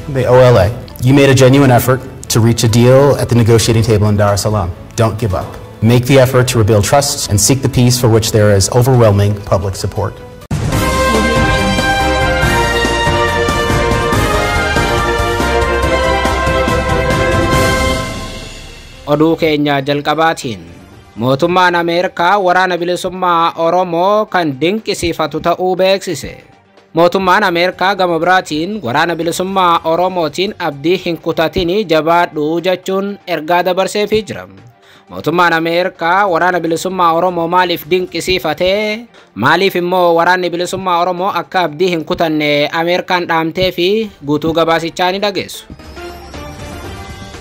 The OLA, you made a genuine effort to reach a deal at the negotiating table in Dar es Salaam. Don't give up. Make the effort to rebuild trust and seek the peace for which there is overwhelming public support. Oduu keenya jalqabaatiin, mootummaan Ameerikaa Waraana Bilisummaa Oromoo kan dinqisiifatu ta'uu beeksise. Mootummaan Ameerikaa gama biraatiin Waraana Bilisummaa Oromootiin abdii hin kutatinii jabaadhu jechuun ergaa dabarseefii jira. Mootummaan Ameerikaa Waraana Bilisummaa Oromoo maaliif dinqisiifatee, maaliif immoo Waraanni Bilisummaa Oromoo akka abdii hin kutanne Ameerikaan dhaamtee fi guutuu gabaasichaa ni dhageessu.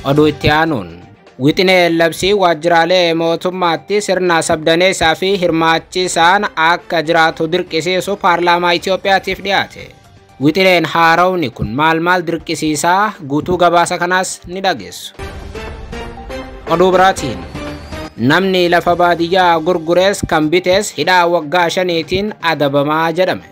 Oduu itti aanuun, wixinee labsii waajjiraalee mootummaatti sirna sabdaneessaa fi hirmaachisaan akka jiraatu dirqisiisu paarlaamaa Itoophiyaatiif dhiyaate. Wixineen haarawni kun maal maal dirqisiisaa? Guutuu gabaasa kanaas ni dhageessu. Oduu biraatiin, namni lafa baadiyyaa gurgurees kan bitees hidhaa waggaa 5tiin adabamaa jedhame.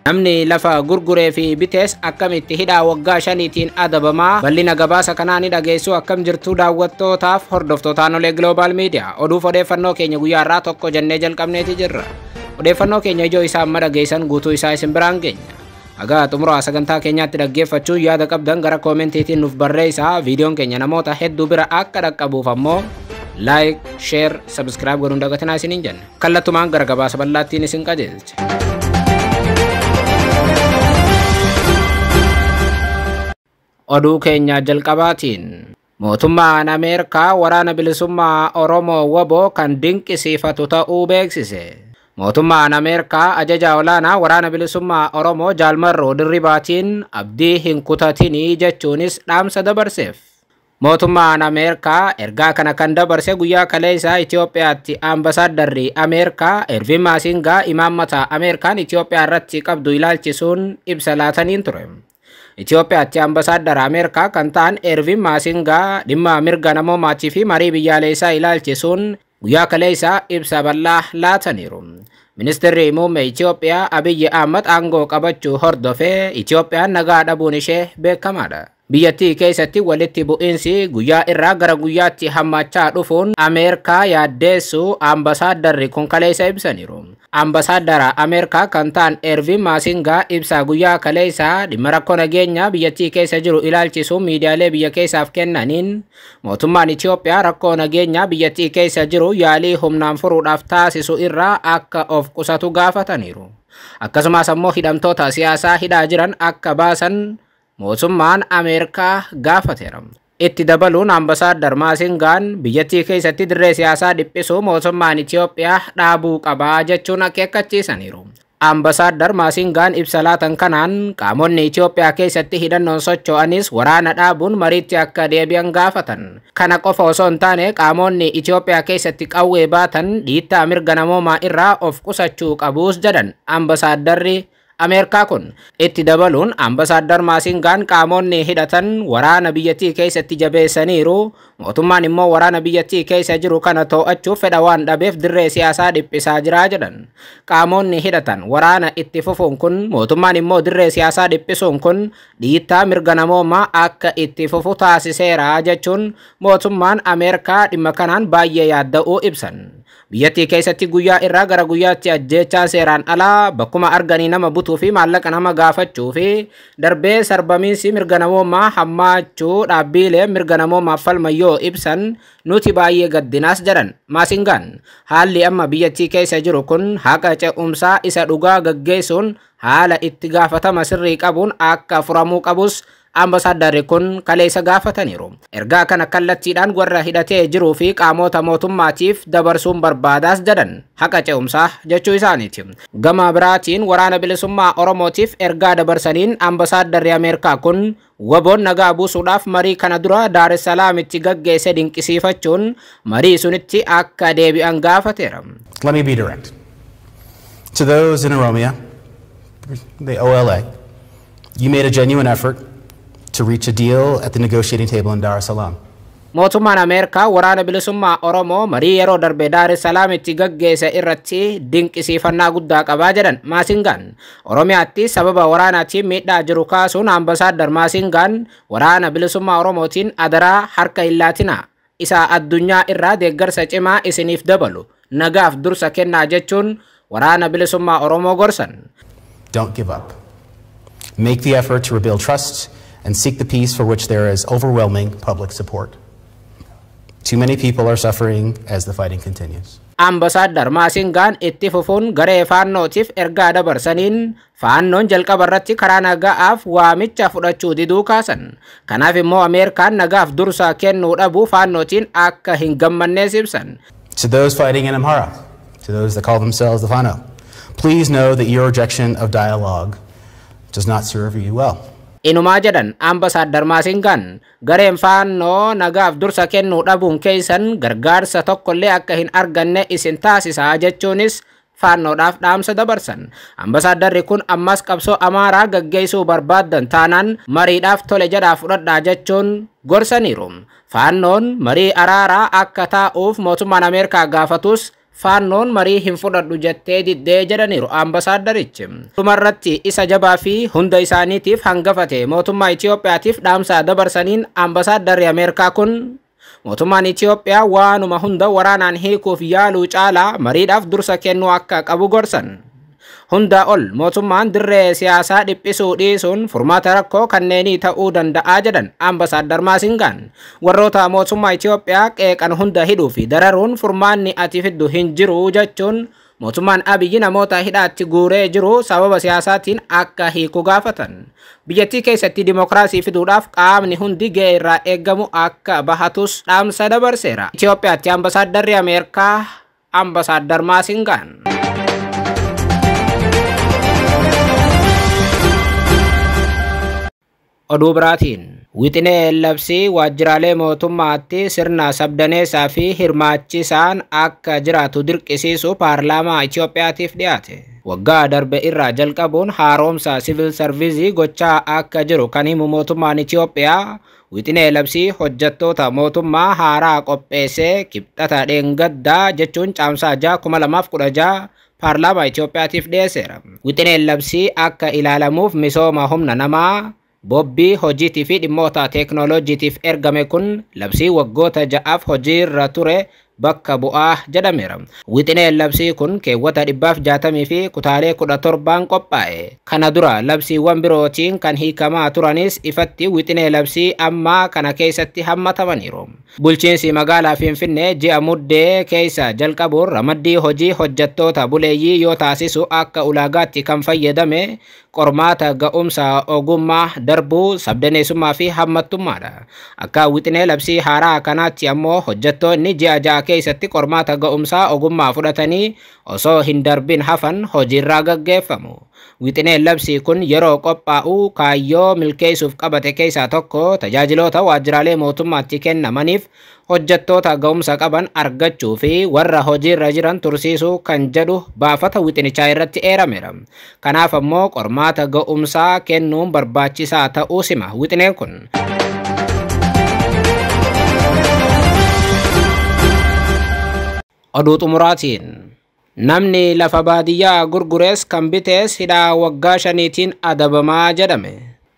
Namni lafa gurguree fi bitees akkamitti hidhaa waggaa 5tiin adabamaa? Bal'ina gabaasa kanaa ni dhageessu. Akkam jirtu daawwattootaaf hordoftootaan Olee Global Media? Oduuf odeeffannoo keenya guyyaa irraa tokko jennee jalqabneeti jirra. Odeeffannoo keenya ijoo isaa amma dhageessan guutuu isaa isin biraan geenya. Haga xumura sagantaa keenyaatti dhaggeeffachuun yaada qabdan gara koomentiitiin nuuf barreessaa. Viidiyoon keenya namoota hedduu bira akka dhaqqabuuf ammoo like, share, subscribe godhuun dagatinaa isiniin jenna. Kallattumaan gara gabaasa bal'aattiin isin qajeelcha. Oduu keenya jalqabaatiin, mootummaan Ameerikaa Waraana Bilisummaa Oromoo WBO kan dinqisiifatu ta'uu beeksise. Mootummaan Ameerikaa ajaja olaanaa Waraana Bilisummaa Oromoo Jaalmarroo Dirribaatiin abdii hin kutatinii jechuunis dhaamsa dabarseef. Mootummaan Ameerikaa ergaa kana kan dabarse guyyaa kaleessaa Itoophiyaatti ambasaaddarri Ameerikaa Ervin Maasingaa imaammata Ameerikaan Itoophiyaa irratti qabdu ilaalchisuun ibsa laataniin ture. Itoophiyaatti ambasaaddara Ameerikaa kan ta'an Ervin Maasingaa dhimma mirga namoomaatii fi marii biyyaalessaa ilaalchisuun guyyaa kaleessaa ibsa bal'aa laataniiru. Ministeerri muummee Itoophiyaa Abiyyi Ahmad aangoo qabachuu hordofee Itoophiyaan nagaa dhabuun ishee beekamaadha. Biyyattii keessatti walitti bu'iinsi guyyaa irraa gara guyyaatti hammaachaa dhufuun Ameerikaa yaaddeessu ambasaadarri kun kaleessa ibsaniiru. Ambasaaddara Ameerikaa kan ta'an Ervin Maasingaa ibsa guyyaa kaleessaa dhimma rakkoo nageenyaa biyyattii keessa jiru ilaalchisuun miidiyaalee biyya keessaaf kennaniin, mootummaan Itoophiyaa rakkoo nageenyaa biyyattii keessa jiru yaalii humnaan furuudhaaf taasisu irraa akka of qusatu gaafataniiru. Akkasumas ammoo hidhamtoota siyaasaa hidhaa jiran akka baasan mootummaan Ameerikaa gaafateera. Itti dabaluun ambasaaddar Maasingaan biyyattii keessatti dirree siyaasaa dhiphisuu mootummaan Itoophiyaa dhaabuu qabaa jechuun akeekkachiisaniiru. Ambasaaddar Maasingaan ibsa laatan kanaan qaamonni Itoophiyaa keessatti hidhannoon socho'anis waraana dhaabuun mariitti akka deebi'an gaafatan. Kana qofa osoo hin taane, qaamonni Itoophiyaa keessatti qawwee baatan dhiittaa mirga namoomaa irraa of qusachuu qabuus jedhan ambasaaddarri Ameerikaa kun. Itti dabaluun ambasaaddar Maasingaan qaamonni hidhatan waraana biyyattii keessatti jabeessaniiru, mootummaan immoo waraana biyyattii keessa jiru kana to'achuuf fedha waan dhabeef dirree siyaasaa dhiphisaa jira jedhan. Qaamonni hidhatan waraana itti fufuun kun, mootummaan immoo dirree siyaasaa dhiphisuun kun dhiittaa mirga namoomaa akka itti fufu taasiseera jechuun mootummaan Ameerikaa dhimma kanaan baay'ee yaadda'uu ibsan. Biyyattii keessatti guyyaa irraa gara guyyaatti ajjeechaan seeraan alaa, bakkuma arganii nama butuu fi maallaqa nama gaafachuu fi darbee sarbamiinsi mirga namoomaa hammaachuu dhaabbiilee mirga namoomaaf falman yoo ibsan nuti baay'ee gaddinaas jedhan Maasingaan. Haalli amma biyyattii keessa jiru kun haqa ce'umsaa isa dhugaa gaggeessuun haala itti gaafatama sirrii qabuun akka furamuu qabus ambasaadarri kun kaleessa gaafataniiru. Ergaa kana kallattiidhaan warra hidhatee jiruu fi qaamota mootummaatiif dabarsuun barbaadaas jedhan, haqa ce'umsaa jechuu isaaniiti. Gama biraatiin Waraana Bilisummaa Oromootiif ergaa dabarsaniin ambasaadarri Ameerikaa kun WBOn nagaa buusuudhaaf marii kana dura Daar es Salaamitti gaggeesse dinqisiifachuun marii sunitti akka deebi'an gaafateera. Let me be direct. To those in Oromia, the OLA, you made a genuine effort to reach a deal at the negotiating table in Dar es Salaam. Mootummaan Ameerikaa waraana bilisummaa Oromoo marii yeroo darbe Daar es Salaamitti gaggeesse irratti dinqisiifannaa guddaa qabaa jedhan Maasingaan. Oromiyaatti sababa waraanaatiin miidhaa jiru kaasuun Ambasaaddar Maasingaan waraana bilisummaa Oromootiin adaraa harka hin laatinaa. Isa addunyaa irraa deeggarsa cimaa isiniif dabalu nagaaf dursa kennaa jechuun waraana bilisummaa Oromoo gorsan. Don't give up. Make the effort to rebuild trust and seek the peace for which there is overwhelming public support. Too many people are suffering as the fighting continues. Ambasaaddar Maasingaan itti fufuun garee faannootiif ergaa dabarsaniin faannoon jalqaba irratti karaa nagaaf waamicha fudhachuu diduu kaasan. Kanaaf immoo Ameerikaan nagaaf dursa kennuu dhabuu faannootiin akka hin gammannees ibsan. To those fighting in Amhara, to those that call themselves the Fano, please know that your rejection of dialogue does not serve you well. Inumaa jedhan Ambasaaddar Maasingaan gareen faannoo nagaaf dursa kennuu dhabuun keessan gargaarsa tokkollee akka hin arganne isin taasisaa jechuunis faannoodhaaf dhaamsa dabarsan. Ambasaadarri kun ammas qabsoo Amaaraa gaggeessuu barbaaddan taanaan mariidhaaf tole jedhaa fudhadhaa jechuun gorsaniiru. Faannoon marii araaraa akka taa'uuf mootummaan Ameerikaa gaafatus faannoon marii hin fudhadhu jettee diddee jedhaniiru ambasaaddarichi. Dhumarratti isa jabaa fi hunda isaaniitiif hangafate mootummaa Itoophiyaatiif dhaamsa dabarsaniin ambasaadarri Ameerikaa kun mootummaan Itoophiyaa waanuma hunda waraanaan hiikuuf yaaluu caalaa mariidhaaf dursa kennuu akka qabu gorsan. Hundaa ol mootummaan dirree siyaasaa dhiphisuu dhiisuun furmaata rakkoo kanneenii ta'uu danda'aa jedhan Ambasaaddar Maasingaan. Warroota mootummaa Itoophiyaa qeeqan hunda hidhuu fi dararuun furmaanni ati fiddu hin jiru jechuun mootummaan Abiyyi namoota hidhaatti guuree jiru sababa siyaasaatiin akka hiiku gaafatan. Biyyattii keessatti dimokiraasii fiduudhaaf qaamni hundi ga'ee irraa eeggamu akka bahatus dhaamsa dabarseera. Itoophiyaatti Ambasaadarri Ameerikaa Ambasaaddar Maasingaan. Oduu biraatiin wixinee labsii waajjiraalee mootummaatti sirna sabdaneessaa fi hirmaachisaan akka jiraatu dirqisiisu paarlaamaa Itoophiyaatiif dhiyaate. Waggaa darbe irraa jalqabuun haaromsa siviil sarviizii gochaa akka jiru kan himu mootummaan Itoophiyaa wixinee labsii hojjettoota mootummaa haaraa qopheessee kibxata dheengaddaa jechuun caamsaa 6 2016 paarlaamaa Itoophiyaatiif dhiyeesseera. Wixineen labsii akka ilaalamuuf misooma humna namaa bobbii hojiitii fi dhimmoota teeknooloojiitiif ergame kun labsii waggoota 6 hojiirra ture bakka bu'aa jedhameera. Wixineen labsii kun keewwata 160 fi kutaalee 17 qophaa'e. Kana dura labsiiwwan birootiin kan hiikamaa turanis ifatti wixinee labsii ammaa kana keessatti hammatamaniiru. Bulchiinsi magaalaa Finfinnee ji'a muddee keessa jalqabuun ramaddii hojii hojjettoota buleeyyii yoo taasisu akka ulaagaatti kan fayyadame qormaata ga'umsa ogummaa darbuu sabdaneessummaa fi hammattummaadha. Akka wixinee labsii haaraa kanaatti ammoo hojjettoonni ji'a 6 keessatti qormaata ga'umsaa ogummaa fudhatanii osoo hin darbin hafan hojiirraa gaggeeffamu. Wixineen labsii kun yeroo qophaa'u kaayyoo milkeessuuf qabate keessaa tokko tajaajiloota waajjiraalee mootummaatti kennamaniif hojjettoota ga'umsa qaban argachuu fi warra hojiirra jiran tursiisuu kan jedhu baafata wixinichaa irratti eerameera. Kanaaf ammoo qormaata ga'umsaa kennuun barbaachisaa ta'uu sima wixineen kun. Oduu xumuraatiin namni lafa baadiyyaa gurgurees kan bitees hidhaa waggaa 5tiin adabamaa jedhame.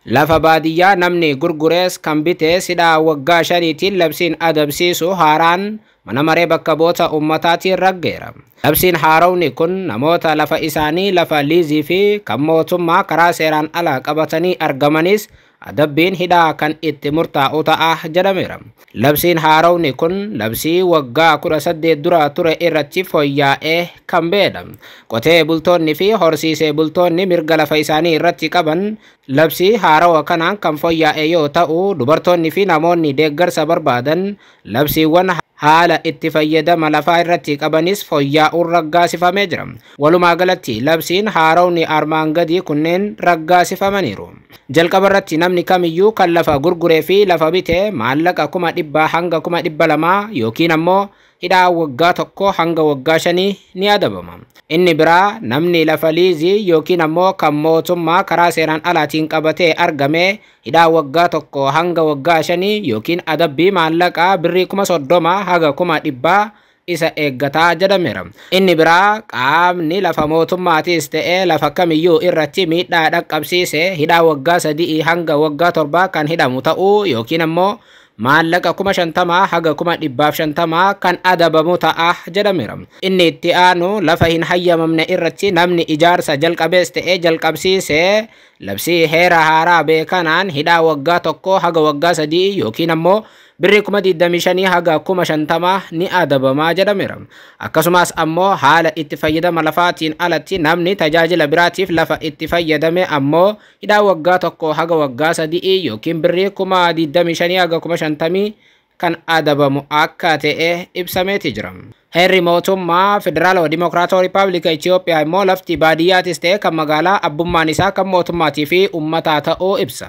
Lafa baadiyyaa namni gurgurees kan bitees hidhaa waggaa 5tiin labsiin adabsiisu haaraan mana maree bakka bu'oota ummataatiin raggeera. Labsiin haarawni kun namoota lafa isaanii lafa liizii fi kan mootummaa karaa seeraan ala qabatanii argamanis adabbiin hidhaa kan itti murtaa'u ta'a jedhameera. Labsiin haarawni kun labsii waggaa 18 dura ture irratti fooyya'ee kan ba'edha. Qotee bultoonni fi horsiisee bultoonni mirga lafa isaanii irratti qaban labsii haarawa kanaan kan fooyya'e yoo ta'u, dubartoonni fi namoonni deeggarsa barbaadan labsiiwwan haala itti fayyadama lafaa irratti qabanis fooyya'uun raggaasifamee jira. Walumaa galatti labsiin haarawni armaan gadii kunneen raggaasifamaniiru. Jalqaba irratti namni kamiyyuu kan lafa gurguree fi lafa bite maallaqa 100,000 hanga 200,000 yookiin ammoo hidhaa waggaa 1 hanga waggaa 5 ni adabama. Inni biraa namni lafa liizii yookiin ammoo kan mootummaa karaa seeraan alaatiin qabatee argame hidhaa waggaa 1 hanga waggaa 5 yookiin adabbii maallaqaa birrii 30,000 haga 100,000 isa eeggataa jedhameera. Inni biraa qaamni lafa mootummaatis ta'ee lafa kamiyyuu irratti miidhaa dhaqqabsiise hidhaa waggaa 3 hanga waggaa 7 kan hidhamu ta'uu yookiin ammoo maallaqa 50,000 haga 150,000 kan adabamu ta'a jedhameera. Inni itti aanu lafa hin hayyamamne irratti namni ijaarsa jalqabees ta'ee jalqabsiise labsii heera haaraa beekanaan hidhaa waggaa 1 haga waggaa 3 yookiin ammoo birrii 25,000 haga 50,000 ni adabamaa jedhameera. Akkasumas ammoo haala itti fayyadama lafaatiin alatti namni tajaajila biraatiif lafa itti fayyadame ammoo hidhaa waggaa 1 haga waggaa 3 yookiin birrii 25,000 haga 50,000 kan adabamu akka ta'e ibsameeti jira. Heerri mootummaa Federaalawaa Dimokiraatawaa Rippaabilika Itoophiyaa immoo lafti baadiyyaatis ta'e kan magaalaa abbummaan isaa kan mootummaatii fi uummataa ta'uu ibsa.